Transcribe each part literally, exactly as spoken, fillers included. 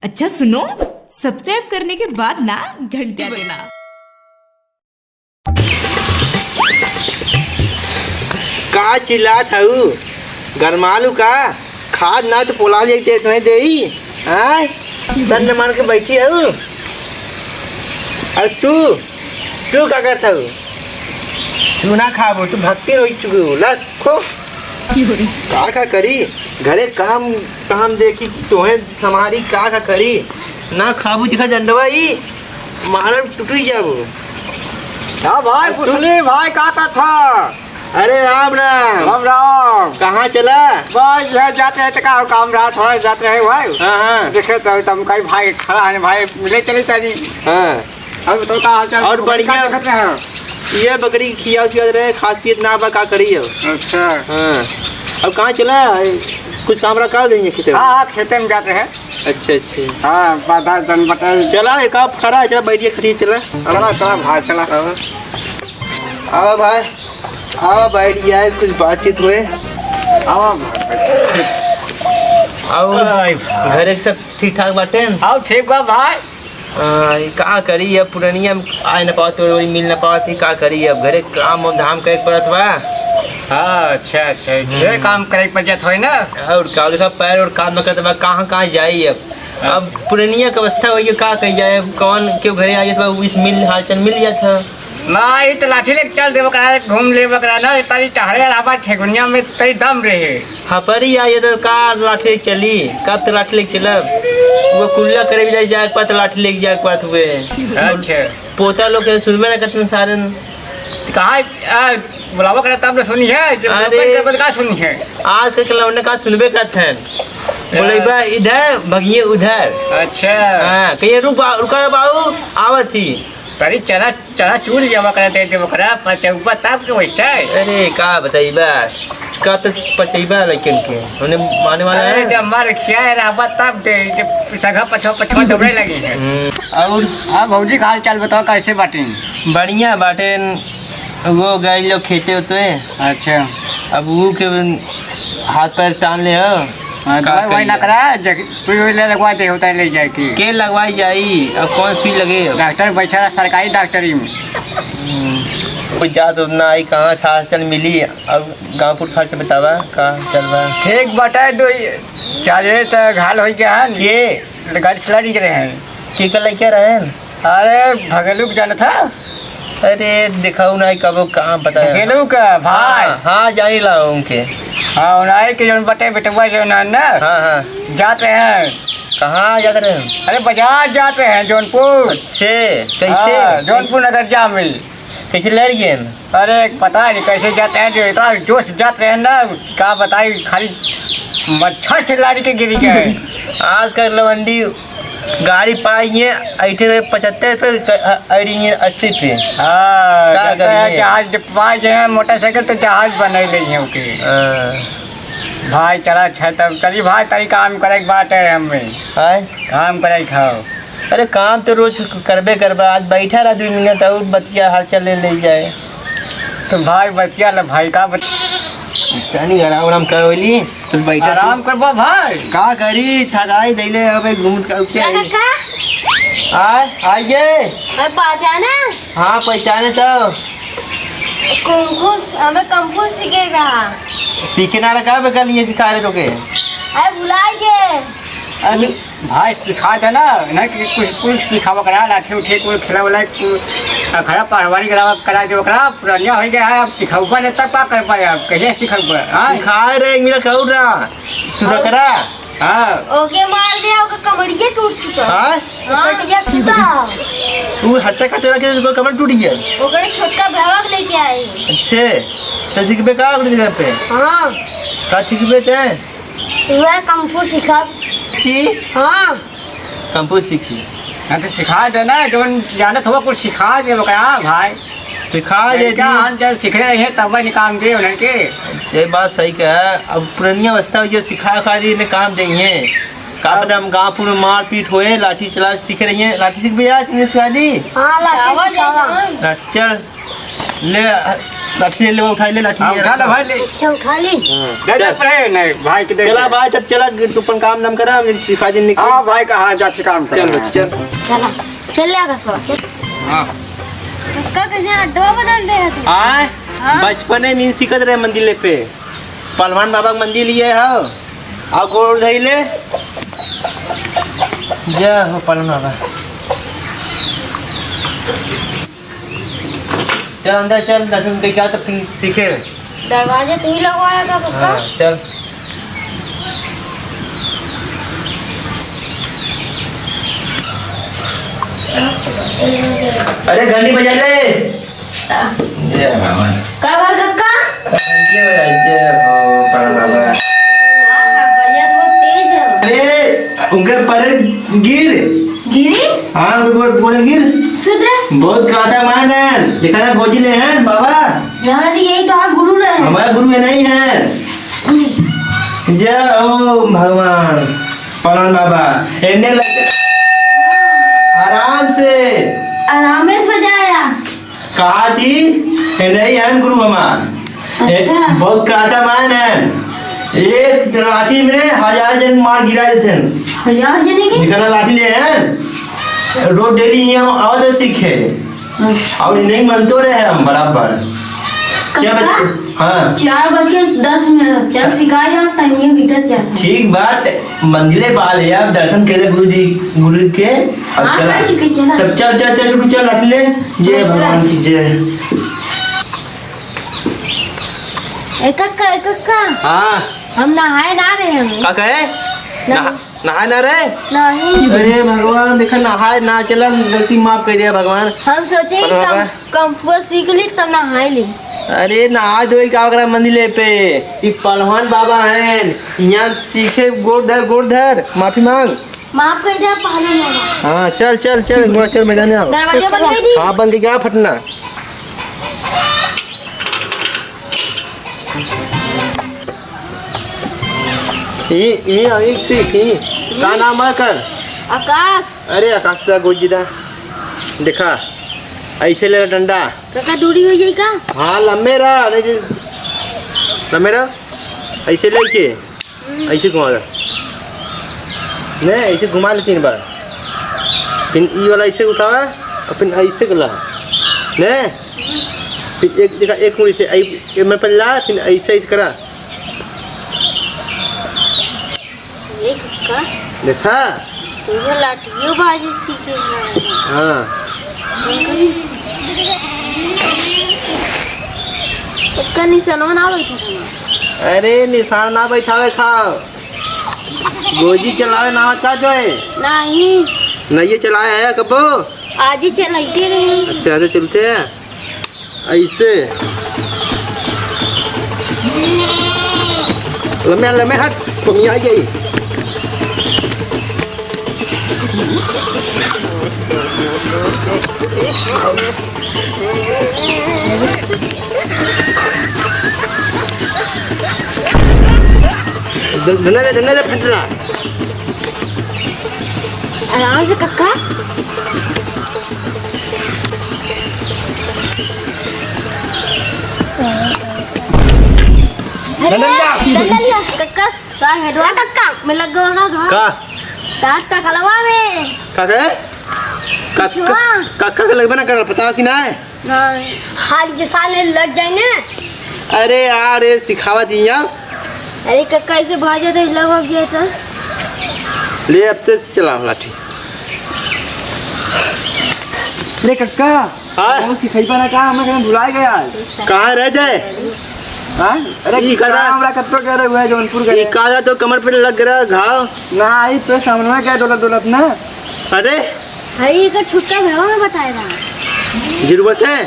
अच्छा सुनो, सब्सक्राइब करने के बाद ना घंटी बजना। का चिल्लात हऊ? गरमालू का? खाद ना तो पोला ले दे, तुम्हें देई। आय? सन्न मार के बैठी हऊ। और तू, तू का करत हऊ? तू ना खाबो, तू भक्ति रोई चुकी हो। ला, खो। का का करी? घरे काम, काम देखी, तोहे संभारी, का का करी? ना खाबू, दिखा डंडवा ई। मारब टूटी जाबो। हाँ भाई, अब तू कुशली भाई, का कहत ह? अरे राम राम। राम राम। कहाँ चला? भाई, यह जात रहे तो का काम रहा, थोड़ा जात रहे भाई। हाँ, हाँ। देखे तो तुम कहीं भाई खड़ा है भाई, मिले चली तनी। हाँ। अब तो का हाल चाल? और बढ़िया। का देखत रहे हो? ये बकरी खिया पिया रहे, खात पियत ना बा, का करी अब? अच्छा। हाँ। अब कहाँ चला? कुछ काम रहा का, गई है खेते में? हाँ, हाँ, खेते में जात रहे। अच्छा, अच्छा। हाँ, बाधा जन बताई। चला, एक आप खड़ा है, चला, बैठ के खड़ी, चला। चला, चला भाई, चला। आवा। आवा भाई, आवा, बैठ गया है, कुछ बातचीत हुए। आवा भाई। और आय भाई। घर एक सब ठीक ठाक बाटे? आओ, ठीक बा भाई। आ, ई का करी, अब पुरनिया में आए न पावत, वही मिल न पावत, ई का करी, अब घरे काम धाम करे के पड़त बा। हाँ, अच्छा, अच्छा, ढेर हम्म। काम करे के पड़ जात होई ना। और का, देखा, पैर और काम न करत बा, कहाँ, कहाँ जाई अब? अब पुरनिया के अवस्था होई, का कही जाए, अब कौन केहू घरे आ जात बा, इस मिल, हालचाल मिल जात है। ना, ई त लाठी लेके चल देबो करा, घूम लेबो करा ना, तारी टहरे रहबा ठेकुनिया में, तई दम रहे। हपरी आ, ये तो का लाठी लेके चली, कब तो लाठी लेके चलब? वो कुल्ला करे भी जाए, जाए के बाद लाठी लेके जाए के बाद हुए। अच्छा। पोता लोग के सुनबे ना करते सारन। कहाँ, आ, बुलावा करे तब न सुनी है, जब अरे। लोगन के बदका सुनी है। आजकल के लौंडे का सुनबे करत हैं। बोले बा इधर, भगिए उधर। अच्छा। हाँ, कहिए रुक बा-, रुका रे बाबू, आवत ही। तरी चना, चना चूर जावा करे दे दे ओकरा, पचौबा तब के वैसे। अरे, का बताई बा, का तो पचैबा लइकन के, उन्हें माने वाला अरे, है। जब मार खियाए रहबा तब दे, जब सगा पछवा पछवा दौड़े लगे हैं। हम्म, और? हाँ भौजी, का हाल चाल बताओ, कैसे बाटी? बढ़िया बाटे। वो गए लोग खेते होते। अच्छा। अब वो के हाथ पैर तान ले हो। हाँ, का दवाई वही कहिए? ना करा, जग-, सुई वही ले लगवा दे, होता है ले जाए के। के लगवाई जाई? अब कौन सुई लगे? डॉक्टर बैठा रहा सरकारी डॉक्टरी में। हम्म, कोई जात उतना आई, कहाँ से हाल चाल मिली? अब गाँव पुर खा के बतावा, का चल बा? ठीक बाटे, दो चारे त घाल होई के हन। के? गाड़ी चला रही रहे हैं। के का लइका रहन? अरे, भगेलू के जानत ह? अरे, देखऊ नाई कबो, कहाँ पता है? भगेलू का भाई। हाँ, हाँ, जानी ला उनके। हाँ, उनाई के जौन बटे बेटवा जौन है ना, हाँ, हाँ। जात रहे हैं। कहाँ जात रहे हैं? अरे, बाजार जात रहे हैं, जौनपुर। अच्छे, कैसे? हाँ, जौनपुर नगर जाम में। कैसे लड़ गए? अरे, पता नहीं कैसे जाते हैं, जो इतना जोश जात रहे हैं ना, का बताई, खाली मच्छर से लाड़ी के गिरी गए। आजकल लवंडी गाड़ी पाई है, ऐठे रहे पचहत्तर पे, क-, अ, अड़ी है अस्सी पे। हाँ, का जानता है, करिए? जहाज जब पाए हैं मोटरसाइकिल तो जहाज बने रही है ओके। हाँ। भाई चला अच्छा तब चली भाई, तारी काम करे के बात है हमें। आय? काम करे खाओ। अरे काम तो रोज करबे करबा, आज बैठा रहा दो मिनट और बतिया हाल चाल ले, ले जाए। तो भाई बतिया ला भाई, का बत- तनी आराम उराम कर ली, तो बैठा आराम तू। करबा भाई। का करी, थकाई दैले, अबे घूम के उठे का आई। काका? आय, आइए। मैं पहचाना? हाँ, पहचाने तो। कुंफू, हमें कुंफू सीखे रहा। सीखे ना रहा, का बे कल ये सिखा रहे तो के? अरे भुलाई गए। अरे भाई, सिखा दे ना, ना कि कुछ, कुछ सिखावा करा, लाठी उठी, कोई खेला वाला, कोई अखड़ा पहलवानी करा, करा दे ओकरा, पुरानिया हो गया है, अब सिखौबा नहीं तब का कर पाए, अब कैसे सिखौबा, हाँ? सिखा रहे, एक मिनट कहू रहा, सुधा करा। हाँ। ओके मार दे, ओके कमरिया टूट चुका। हाँ? हाँ। कट गया सुधा। तू हट्टा कटे रखे, तो कमर टूट गया। ओकरे छोटका भावा के लेके आए। अच्छे, तो सीखबे का अपने जगह पे? हाँ। का सीखबे ते? वह कुंफू सीखब। ची? हाँ। कुंफू सीखी। हाँ, तो सिखा दे ना, जौन जानत हुआ कुछ सिखा दे ओकरा, हाँ भाई। सिखा दे लड़का दी। हम जब सीखले रहे तब वही काम दे उन्हन के। ये बात सही कहा। अब पुरनिया अवस्था हो, ये सिखा खा दी, इन्हें काम देंगे। का पता हम गाँव पुर में मारपीट होए, लाठी चला सीख रही है। लाठी सीख भी आज, तुमने सिखा दी? हाँ, लाठी सिखावा। लाठी चल। ले, लाठी ले ले, उठा ले, लाठी हाँ, ले उठा ले। ले भाई, ले। अच्छा, उठा ले। हाँ, दे दे चल। अपने, नहीं, भाई के दे चला दे। भाई, तब चला, तू अपन काम धाम करा, हम सिखा दिन निकल। हाँ, भाई का, हाँ, जा से काम कर। चल बच्चा, चल। चला। चल ले आगा सो, चल। हाँ। कक्का कैसे अड्डवा बदल दे है तू? आय? हाँ। बचपने में सीखत रहे मंदिर पे। पहलवान बाबा के मंदिर लिए हो। आ गोड़ धइले। जय हो पलनवा। चल अंदर चल, दर्शन देख के आ, तब फिर सीखे। दरवाजे तू ही लगवाया था पक्का? हाँ, चल। अरे घंटी बजा ले। जय भगवान। का भल कक्का? घंटी बजा, जय हो परम बाबा। हाँ, हाँ, बजा बहुत तेज है। अरे उनके परे गिर। गिरी? हाँ, उनके परे गिर। सुत रहे? बहुत काटा मार है। देखा ना गोजी ले हैं बाबा। यहाँ तो यही तो आप गुरु रहे हैं। हमारा गुरु है नहीं है। जय हो भगवान। पलवान बाबा, एने लग, आराम से। आराम से बजाया। कहा थी, एने ही हन गुरु हमार। ए, अच्छा। बहुत काटा मान है। एक लाठी में हजार जन मार गिरा देते हैं। हजार जने के? निकला लाठी ले हैं। रोज डेली यहाँ आवत है सीखे। अच्छा। और नहीं मानतो रहे हम बराबर। चल कक्का, बच्चे, हाँ। चार बज के दस मिनट, चल सिखा जाओ, टाइम ये बीतत जाता है। ठीक बात, मंदिरे पाले अब दर्शन के लिए गुरु जी, गुरु के, अब हाँ, चला। कर चुके, चला। तब चल, चल, चल, छोटू, चल, लाठी ले। जय चला। भगवान की जय। ए कक्का, ए कक्का। हाँ। हम नहाए ना रहे हम। का कहे? ना। नहा-, नहाए ना रहे? नहीं। अरे भगवान, देखा, नहाए ना चला, गलती माफ कर दिया भगवान। हम सोचे कि अरे कम, बाबा। कम फुआ सीख ली, तब नहाए ली। अरे, नहाए धोए का ओकरा मंदिर पे? ई पहलवान बाबा हैं, यहाँ सीखे, गोड़ धर, गोड़ धर, माफी मांग। माफ कर दिया पहलवान बाबा। हाँ, चल, चल, चल, गोड़ चल, मैदान में आओ। दरवाजा बंद कर दी। हाँ, बंद कर, क्या फटना? ई, ई, ई सीख, ई। का नाम है कर? आकाश। अरे, आकाश दा, गोजी दा। देखा, ऐसे ले डंडा। काका, दूरी हो जाई का? हाँ, लम्बे रहा, नहीं जे, लम्बे रहा। ऐसे लेके, हम्म। ऐसे घुमा दे। नहीं, ऐसे घुमा ले तीन बार। फिर ई वाला ऐसे उठावा, और फिर ऐसे गला। नहीं? फिर एक, देखा, एक मुड़ी से, ऐ-, ए में पल्ला, फिर ऐसे, ऐसे करा। ये कक्का। देखा? तू लाठियो बाजी सीखे हैं। हाँ। कक्का निशानवा ना बैठा था। अरे, निशान ना बैठावे खाओ। गोजी चलावे ना आवत का जो है? नहीं। नहीं, ये चलाया है कबो? आज ही चलाइते रहे। अच्छा, तो चलते हैं। ऐसे। लम्बे, लम्बे हाथ, पमिया गई। डंडा दे, डंडा दे, फट रहा। आराम से कक्का। अरे, डंडा। डंडा लिया। कक्का, का हेडवा कक्का में लग गवा का? का? दांत का कलवा में। का कहे? का, पिछुआ। का, का, का लगबे ना करल, पता कि ना है? हाँ। हाथ के साले लग जाए ना। अरे यार, ये सिखावत ही है। अरे कक्का, ऐसे भाग जाता है, लग हो गया तो। ले, अब से चलाओ लाठी। अरे कक्का, हाँ? वो सिखैबा ना का, हमें कहीं भुलाए गया है। कहाँ रह जाए? हाँ? अरे ई काला, काला हमरा कत्तो कह रहे हुआ है, जौनपुर का ई है। काला तो कमर पे लग रहा घाव। ना, ई तो सामने क्या डोलत डोलत ना। अरे, हाँ, ये का छुटका भेवा में बताए रहा। जरूरत है?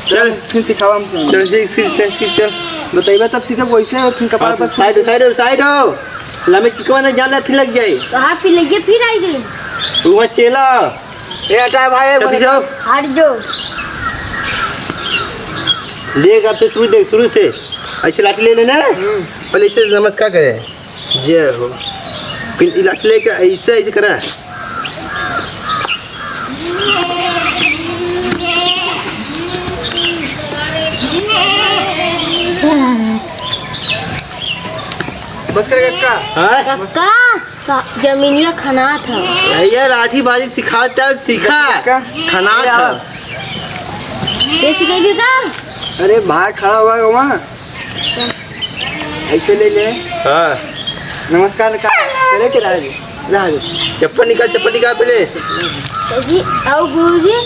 चल। फिर सिखावा हमसे। चल, सीख, सीख, चल, सीख, चल। बताइबा तब सीखब वैसे, और फिर कपार पर side हो, side हो, side हो। लमे चिकवा ने जान ले, फिर लग जाए। तो हाँ, फिर लग जाए, फिर आई गई। तू वहाँ चेला। ए, हटा भाई, तब पीछे हो। हट जो। देख, अब तो शुरू, देख, शुरू से। ऐसे लाठी ले लेना है। हम्म। पहले इसे नमस्कार करे। जय हो। फिर ई लाठी लेके ऐसे, ऐसे करा। नमस्कार कक्का। हाँ? कक्का, का-, जमीनिया खनात है। भैया, लाठी बाजी सिखा, तब सीखा। कक्का। खनात है। ये सिखाई का? अरे, बाहर खड़ा हुआ है वहाँ। ऐसे ले ले। हाँ। नमस्कार का-, करे के राज। चप्पल निकाल, चप्पल निकाल पहले। जी, आओ गुरुजी,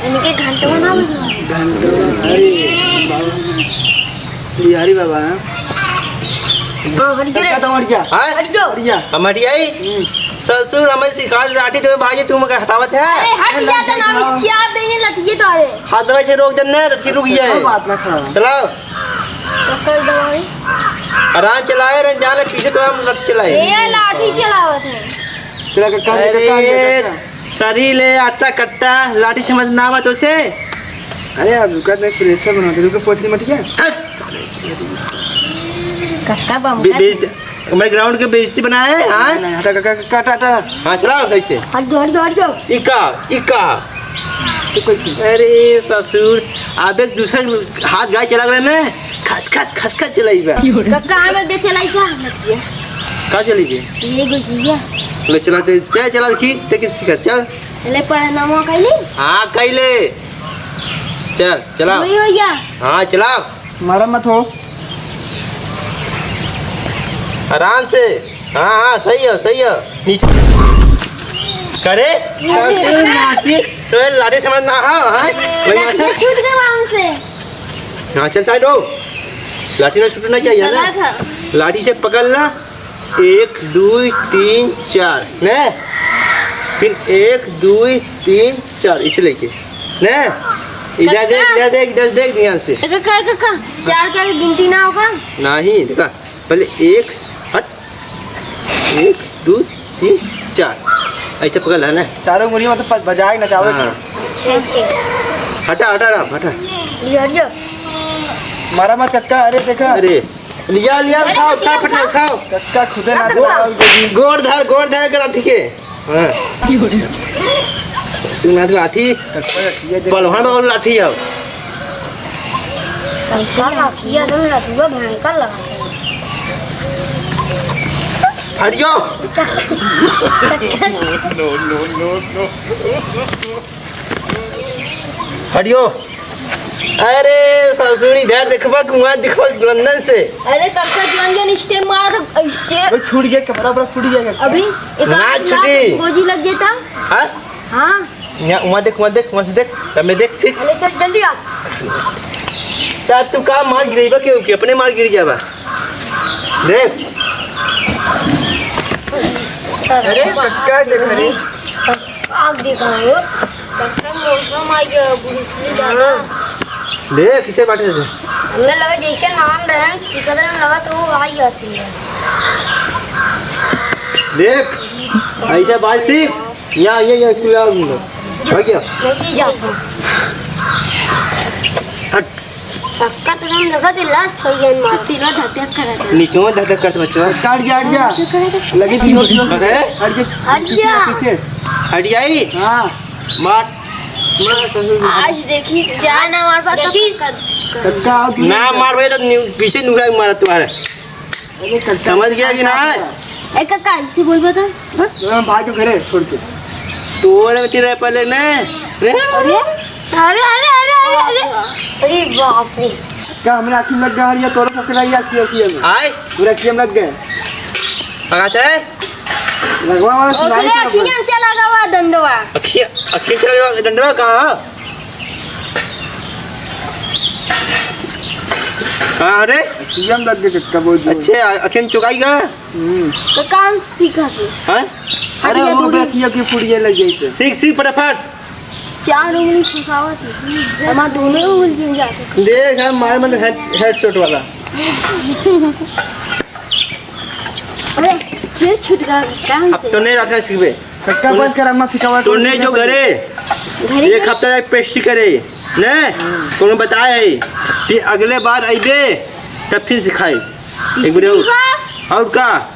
इनके घंटवा ना बजाओ। घंटवा, अरे बाबा, बिहारी बाबा हैं। हाँ, हट जा। कक्का, तुम हट जा। हाँ? हट जाओ। हट जा। हम हट जाई? हम्म। ससुर, हमें सिखा लाठी तुम्हें भाई, तुम का हटावत है? अरे, हट जा, तो ना, हम चार देंगे लठिए तो, अरे। हाथ दवाई से रोक देना, लठी रुक जाए। कोई बात ना खा। चलाओ। कक्का दवाई। आराम चलाए रे, जाले पीछे तो हम लठ चलाए। ए, लाठी चलावत है। तेरा कक्का, अरे, कक्का, कक्का। सरी ले आटा कट्टा, लाठी समझ ना आवा तो से। अरे यार, रुका, देख, प्रेशर बना दे, रुका, पोतली मटिया। हट। कक्का बम बे-, कर। बेइज्जती, हमारे ग्राउंड के बेइज्जती बनाए, हाँ? नहीं, नहीं, हटा, कक्का, कक्का, हटा, हटा। हाँ, चलाओ कैसे? हट जाओ, हट जाओ, हट जाओ। इका, इका। अरे ससुर, अब एक दूसरा हाथ गाय चला गए ना, खस खस खस खस चलाई बा। कक्का, हम एक दे चलाई का? का चली बे? ये घुस गया। ले चला दे, चल चला देखी, ते किस का चल। ले पर नमो कैली? हाँ, कैले। चल, चला। वही हो गया। हाँ, चला। मारा मत हो। आराम से। हाँ, हाँ, सही है, सही है। नीचे। करे? ससुर नाती, तो ये लाठी समझ ना, हाँ, हाँ? वही माथा। छूट गया वहाँ से। हाँ, चल, साइड हो। लाठी ना छूटना चाहिए ना। चला था। लाठी से पकड़ ला। एक, दुई, तीन, चार। ने? फिर एक, दुई, तीन, चार। इसे लेके। ने? इधर देख, कक्का। इधर देख, इधर देख ध्यान से। ए, कक्का, ए, कक्का, चार का भी गिनती ना होगा? नहीं, देखा। पहले एक, हट, एक, दो, तीन, चार, ऐसे पकड़ है ना। चारों उंगलियों में तो प-, बजाए नचावे हाँ। के। अच्छा, अच्छा। हटा, हटा, हटा, हटा। लिया, लिया। मारा मत कक्का, अरे देखा। अरे, लिया, लिया, अरे, उठाओ, उठाओ, फटाफट उठाओ। उठाओ। कक्का खुदे ना गो-, दबाओ, गोड़ धर, गोड़ धर, गला ठीक है। हाँ। सुना लाठी, पलवान बाबा लाठी आओ। सबका लाठी है, तुम लठुआ भयंकर लगा है। हटियो। No, no, no, no। हटियो। अरे ससुरी, इधर देखबा, कुआं देखबा, लंदन से। अरे कक्का, जौन जौन स्टेप मारा था, ऐसे। वो छूट गया, कैमरा पूरा फूट गया। अभी एक ना आध लाख छुटी। गोजी लग जाता। हाँ? हाँ। यहाँ, वहाँ देख, वहाँ देख, वहाँ से देख, सामने देख, सीख। अरे चल, जल्दी आ। ता तू का मार गिरेबा के, के अपने मार गिर जाबा। देख। अरे, कक्का देख रे। आग देखा हो। कक्का मौसम आ गया, ब्रूस ली दादा। देख, किसे बाटे दे। हमें लगा जैसे नाम रहन, सिकंदर में लगा तो वो आ गया सीधा। देख, ऐसे बात सीख। या, या, या, तू लाओ, भाग गया। नहीं जाता। हट। पक्का तो हम लगा दे, लास्ट हो गया मार। तेरा धक धक करत है। नीचे में धक धक करत बच्चा। काट गया, हट जा। लगे थी, हट जा। हट जा। हट जाई? हाँ। मार। आज देखी, जाए ना हमारे पास तो देखी। कक्का, कक्का, आओ, ना मार भाई, तो न्यू-, पीछे नुकरा के मारा तुम्हारे। अरे, कक्का, समझ गया कि ना? ए, कक्का, इसे बोल बता। हाँ? तो हम भाई को घरे छोड़ के। तोरे में तेरा पहले ने। अरे? अरे, अरे, अरे, अरे, अरे। अरे बाप रे। का हमरे आँखी में लग गया, हरिया तोरे पकड़ा ही आँखी, आँखी में। आए? पूरा आँखी में लग गए। पकाते हैं? लगवा वाला सुनाई ओकरे का अँखिया में चला गवा डंडवा। अँखिया, अँखिया चला गवा डंडवा कहाँ? हाँ, अरे? अँखिया में लग गए कक्का बहुत जोर। अच्छे, आ-, अँखिया में चुकाई का? हम्म। तो काम सीखा तू। हाँ? अरे, हटिया वो दूरी। बेटिया की फुड़िया लग गई तो। सीख, सीख फटाफट। चार उंगली फुसावत है। हमार दोनों उंगली जल जाते। देख, हम मार मतलब हेड, हेडशॉट वाला। अरे, फिर छूट गया काम अब से। तो नहीं रखना सीखबे। कक्का बंद कर, अम्मा सिखावा। तूने जो घरे घरे एक का? हफ्ता तक पेस्ट्री करे, ने? कोनो बताए है। फिर अगले बार अइबे, तब फिर सिखाई। एक बार और। पिछली बार? और का?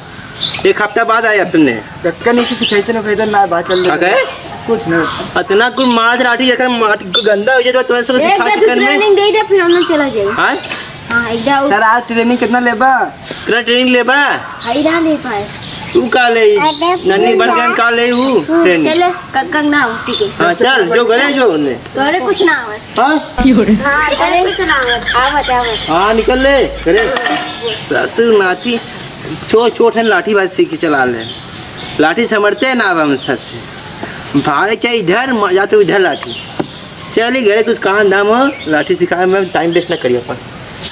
एक हफ्ता बाद आए अपने। कक्का नहीं से सिखाई थे ना, भाई, इधर ना बात कर ले। का कहे? कुछ ना। इतना कुल मार लाठी, अगर मार गंदा हो जाए तो तुमने सब एक सिखा बार चुके हैं। ट्रेनिंग दे दे, फिर हम लोग चला जाए। हाँ? हाँ, एक बार और। सर, आज ट्रेनिंग कितना लेबा? तेरा ट्रेनिंग लेबा? हाई ना ले पाए। तू का ले? अरे, नन्ही बन के का ले हूँ ट्रेनिंग? चले, कक्कंग ना हो सीखे। हाँ, चल, जो घरे जो उन्हें। घरे कुछ ना आवत। हाँ? हाँ, घरे कुछ ना आवत। आवत, आवत। हाँ, निकल ले, घरे। ससुर नाती, छोट, छोट है, लाठी बाज सीख के चला ले। लाठी समझते ना अब हम सबसे। भागे चाहे इधर, म-, या तो इधर लाठी। चली घरे कुछ काम धाम हो, लाठी सिखाए में टाइम वेस्ट ना करिए अपन।